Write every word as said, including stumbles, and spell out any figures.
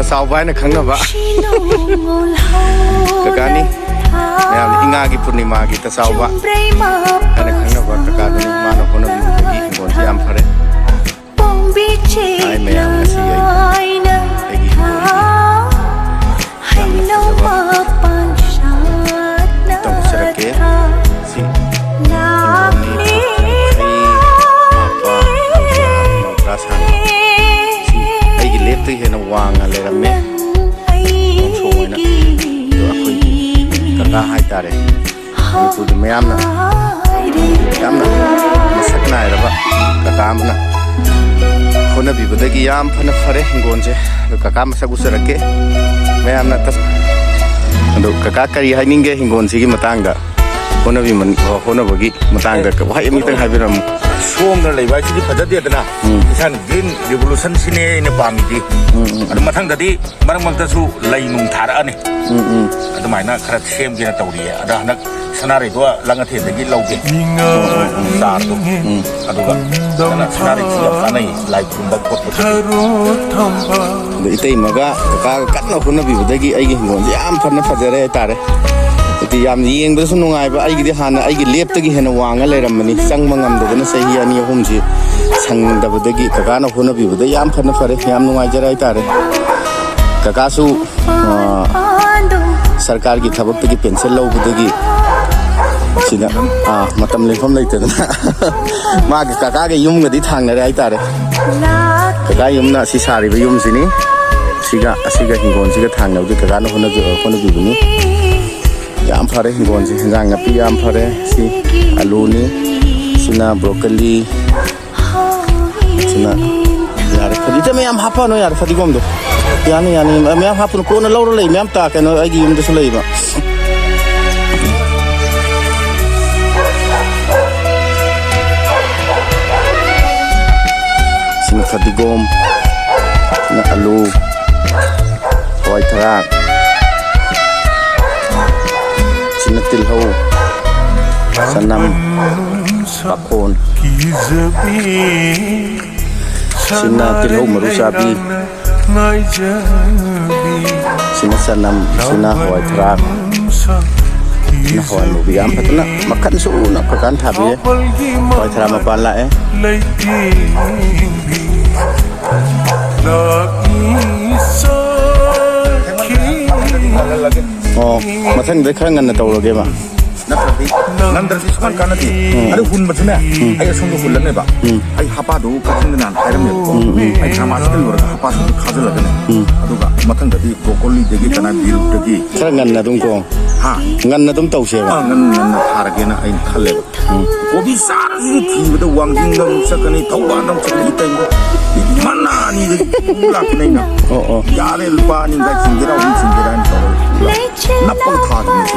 ꯆꯥꯎꯕ ꯍꯥꯏꯅ ꯈꯪꯅꯕ ꯀꯀꯥꯅꯤ꯫ ꯃꯌꯥꯝꯅ ꯏꯉꯥꯒꯤ ꯄꯨꯔꯅꯤꯃꯥꯒꯤ ꯇꯆꯥꯎꯕ ꯍꯥꯏꯅ ꯈꯪꯅꯕ ꯀꯀꯥꯗꯨꯅꯤ꯫ ꯃꯥꯅ ꯍꯣꯠꯅꯕꯤꯕꯗꯒꯤ ꯍꯤꯡꯒꯣꯜꯁꯤ ꯌꯥꯝ ꯐꯔꯦ꯫ ꯍꯥꯏ ꯃꯌꯥꯝ, ꯉꯁꯤ ꯑꯩ ꯑꯩꯒꯤ ꯍꯤꯡꯒꯣꯜꯒꯤ ꯌꯥꯝꯅ ꯐꯖꯕ ꯑꯃꯇꯪ ꯎꯠꯆꯔꯛꯀꯦ꯫ ꯁꯤ ꯍꯤꯡꯒꯣꯜꯅꯤ, ꯌꯥꯡꯈꯩ ꯄꯥꯛꯄ, ꯃꯧꯗ꯭ꯔꯥ ꯁꯥꯡꯕ꯫ ꯁꯤ ꯑꯩꯒꯤ ꯂꯦꯞꯇꯒꯤ ꯍꯦꯟꯅ ꯋꯥꯡꯅ ꯂꯩꯔꯝꯃꯦ꯫ ꯅꯣꯡꯁꯣꯡ ꯑꯣꯏꯅ꯫ ꯑꯗꯣ ꯑꯩꯈꯣꯏꯒꯤ ꯀꯀꯥ ꯍꯥꯏꯇꯥꯔꯦ, ꯃꯅꯤꯄꯨꯔꯗ ꯃꯌꯥꯝꯅ ꯌꯥꯝꯅ ꯃꯁꯛ ꯅꯥꯏꯔꯕ ꯀꯀꯥ ꯑꯃꯅ ꯍꯣꯠꯅꯕꯤꯕꯗꯒꯤ ꯌꯥꯝ ꯐꯅ ꯐꯔꯦ ꯍꯤꯡꯒꯣꯜꯁꯦ꯫ ꯑꯗꯣ ꯀꯀꯥ ꯃꯁꯛ ꯎꯠꯆꯔꯛꯀꯦ ꯃꯌꯥꯝꯅ꯫ ꯑꯗꯣ ꯀꯀꯥ, ꯀꯔꯤ ꯍꯥꯏꯅꯤꯡꯒꯦ ꯍꯤꯡꯒꯣꯜꯁꯤꯒꯤ ꯃꯇꯥꯡꯗ, ꯍꯣꯠꯅꯕꯤ-, ꯍꯣꯠꯅꯕꯒꯤ ꯃꯇꯥꯡꯗ ꯋꯥꯍꯩ ꯑꯃꯇꯪ ꯍꯥꯏꯕꯤꯔꯝꯃꯨ꯫ ꯁꯣꯡꯅ ꯂꯩꯕ ꯍꯥꯏꯁꯤꯗꯤ ꯐꯖꯗꯦꯗꯅ꯫ ꯎꯝ꯫ ꯏꯁꯥꯅ green revolution ꯁꯤꯅꯦ ꯑꯩꯅ ꯄꯥꯝꯃꯤꯗꯤ꯫ ꯎꯝ, ꯎꯝ꯫ ꯑꯗꯨ ꯃꯊꯪꯗꯗꯤ ꯃꯔꯛ ꯃꯔꯛꯇꯁꯨ ꯂꯩ ꯅꯨꯡ ꯊꯥꯔꯛꯑꯅꯤ꯫ ꯎꯝ, ꯎꯝ꯫ ꯑꯗꯨꯃꯥꯏꯅ ꯈꯔ ꯁꯦꯝꯒꯦꯅ ꯇꯧꯔꯤꯌꯦ꯫ ꯑꯗ ꯍꯟꯗꯛ ꯁꯅꯥꯔꯩꯗꯣ ꯂꯪꯉꯊꯦꯜꯗꯒꯤ ꯂꯧꯒꯦ꯫ ꯆꯥꯔꯗꯣ꯫ ꯎꯝ꯫ ꯑꯗꯨꯒ ꯐꯖꯅ ꯁꯅꯥꯔꯩꯁꯨ ꯌꯥꯝ ꯀꯥꯟꯅꯩ ꯂꯥꯏ ꯈꯨꯔꯨꯝꯕ ꯈꯣꯠꯄꯗꯁꯨ꯫ ꯑꯗꯣ ꯏꯇꯩꯃꯒ ꯀꯀꯥꯒ ꯀꯟꯅ ꯍꯣꯠꯅꯕꯤꯕꯗꯒꯤ ꯑꯩꯒꯤ ꯍꯤꯡꯒꯣꯜꯁꯦ ꯌꯥꯝ ꯐꯅ ꯐꯖꯔꯦ ꯍꯥꯏꯇꯥꯔꯦ꯫ ꯍꯥꯏꯗꯤ ꯌꯥꯝ ꯌꯦꯡꯕꯗꯁꯨ ꯅꯨꯡꯉꯥꯏꯕ, ꯑꯩꯒꯤꯗꯤ ꯍꯥꯟꯅ ꯑꯩꯒꯤ ꯂꯦꯞꯇꯒꯤ ꯍꯦꯟꯅ ꯋꯥꯡꯉ ꯂꯩꯔꯝꯕꯅꯤ꯫ ꯆꯪꯕ ꯉꯝꯗꯗꯅ ꯆꯍꯤ ꯑꯅꯤ ꯑꯍꯨꯝꯁꯤ ꯁꯪꯗꯕꯗꯒꯤ ꯀꯀꯥꯅ ꯍꯣꯠꯅꯕꯤꯕꯗ ꯌꯥꯝ ꯐꯅ ꯐꯔꯦ꯫ ꯌꯥꯝ ꯅꯨꯡꯉꯥꯏꯖꯔꯦ ꯍꯥꯏꯇꯥꯔꯦ꯫ ꯀꯀꯥꯁꯨ, ꯑ, ꯁꯔꯀꯥꯔꯒꯤ ꯊꯕꯛꯇꯒꯤ ꯄꯦꯟꯁꯟ ꯂꯧꯕꯗꯒꯤ ꯁꯤꯗ, ꯑ, ꯃꯇꯝ ꯂꯦꯟꯐꯝ ꯂꯩꯇꯗꯅ ꯃꯥꯒꯤ ꯀꯀꯥꯒ ꯌꯨꯝꯒꯗꯤ ꯊꯥꯡꯅꯔꯦ ꯍꯥꯏꯇꯥꯔꯦ꯫ ꯀꯀꯥ ꯌꯨꯝꯅ ꯑꯁꯤ ꯁꯥꯔꯤꯕ ꯌꯨꯝꯁꯤꯅꯤ꯫ ꯁꯤꯒ, ꯑꯁꯤꯒ ꯍꯤꯡꯒꯣꯜꯁꯤꯒ ꯊꯥꯡꯅꯕꯗꯤ ꯀꯀꯥꯅ ꯍꯣꯠꯅꯖ-, ꯍꯣꯠꯅꯕꯤꯕꯅꯤ꯫ ꯌꯥꯝ ꯐꯔꯦ ꯍꯤꯡꯒꯣꯜꯁꯦ, ꯍꯤꯟꯖꯥꯡ ꯅꯥꯄꯤ ꯌꯥꯝ ꯐꯔꯦ꯫ ꯁꯤ ꯑꯂꯨꯅꯤ, ꯁꯤꯅ broccoli, ꯁꯤꯅ ꯌꯥꯔꯦ꯫ ꯐꯗꯤ-, ꯏꯆꯦ, ꯃꯌꯥꯝ ꯍꯥꯞꯄꯅꯨ, ꯌꯥꯔꯦ, ꯐꯗꯤꯒꯣꯝꯗꯣ꯫ ꯌꯥꯅꯤ, ꯌꯥꯅꯤ, ꯃꯌꯥꯝ ꯍꯥꯞꯄꯅꯨ, ꯀꯣꯟꯅ ꯂꯧꯔ ꯂꯩ, ꯃꯌꯥꯝ ꯇꯥ-, ꯀꯩꯅꯣ, ꯑꯩꯒꯤ ꯌꯨꯝꯗꯁꯨ ꯂꯩꯕ꯫ ꯁꯤꯅ ꯐꯗꯤꯒꯣꯝ, ꯁꯤꯅ ꯑꯂꯨ, ꯍꯋꯥꯏ ꯊꯔꯥꯛ, ꯁꯤꯅ ꯇꯤꯜꯍꯧ, ꯆꯅꯝ, ꯄꯥꯈꯣꯟ, ꯁꯤꯅ ꯇꯤꯜꯍꯧ ꯃꯔꯨ ꯆꯥꯕꯤ, ꯁꯤꯅ ꯆꯅꯝ, ꯁꯤꯅ ꯍꯋꯥꯏ ꯊꯔꯥꯛ, ꯁꯤꯅ ꯍꯋꯥꯏ ꯃꯨꯕꯤ꯫ ꯌꯥꯝ ꯐꯖꯅ ꯃꯈꯟ ꯁꯨꯅ ꯐꯖꯅ ꯊꯥꯕꯤꯌꯦ꯫ ꯍꯋꯥꯏ ꯊꯔꯥꯛ ꯃꯄꯥꯟ ꯂꯥꯛꯑꯦ꯫ ꯑꯣ, ꯃꯊꯪꯗ ꯈꯔ ꯉꯟꯅ ꯇꯧꯔꯒꯦꯕ꯫ ꯅꯠꯇ꯭ꯔꯗꯤ ꯅꯟꯗ꯭ꯔꯗꯤ ꯁꯨꯡꯀꯥꯟ ꯀꯥꯟꯅꯗꯦ꯫ ꯑꯗꯨ ꯍꯨꯟꯕꯁꯤꯅꯦ, ꯑꯩ ꯑꯁꯣꯝꯗ ꯍꯨꯜꯂꯅꯦꯕ꯫ ꯑꯩ ꯍꯄꯥꯗꯨ ꯀꯛꯆꯤꯡꯗ ꯅꯍꯥꯟ ꯍꯥꯏꯔꯝꯃꯦꯕꯀꯣ꯫ ꯑꯩ ꯗ꯭ꯔꯃꯥꯁꯤꯗ ꯂꯣꯏꯔꯒ ꯍꯄꯥꯁꯤꯗ ꯈꯥꯖꯤꯜꯂꯒꯅꯦ꯫ ꯑꯗꯨꯒ ꯃꯊꯪꯗꯗꯤ ꯕ꯭ꯔꯣꯀꯣꯂꯤꯗꯒꯤ ꯀꯅꯥ ꯕꯤꯔꯨꯠꯇꯒꯤ ꯈꯔ ꯉꯟꯅ ꯑꯗꯨꯝ ꯀꯣ꯫ ꯍꯥ? ꯉꯟꯅ ꯑꯗꯨꯝ ꯇꯧꯁꯦꯕ꯫ ꯑꯥ, ꯉꯟꯅ ꯉꯟꯅ ꯊꯥꯔꯒꯦꯅ ꯑꯩꯅ ꯈꯜꯂꯦꯕ꯫ ꯀꯣꯕꯤ ꯆꯥꯔꯁꯤꯗꯤ ꯊꯤꯕꯗ ꯋꯥꯡꯖꯤꯡꯗ ꯑꯃꯨꯛ ꯆꯠꯀꯅꯤ, ꯊꯧꯕꯥꯜꯗ ꯑꯃꯨꯛ ꯆꯠꯀꯅꯤ, ꯏꯇꯩꯃ꯫ ꯃꯅꯥ ꯑꯅꯤꯗꯒꯤ ꯄꯨ ꯂꯥꯛꯄꯅꯦ ꯑꯩꯅ꯫ ꯑꯣ, ꯑꯣ꯫ ꯌꯥꯔꯦ, ꯂꯨꯄꯥ ꯑꯅꯤ ꯈꯛ ꯊꯤꯡꯒꯦꯔꯥ, ꯑꯍꯨꯝ ꯊꯤꯡꯒꯦꯔꯥ ꯍꯥꯏꯅ ꯇꯧꯔꯒ ꯅꯞꯄꯒ ꯊꯥꯗꯣꯏꯅꯦ꯫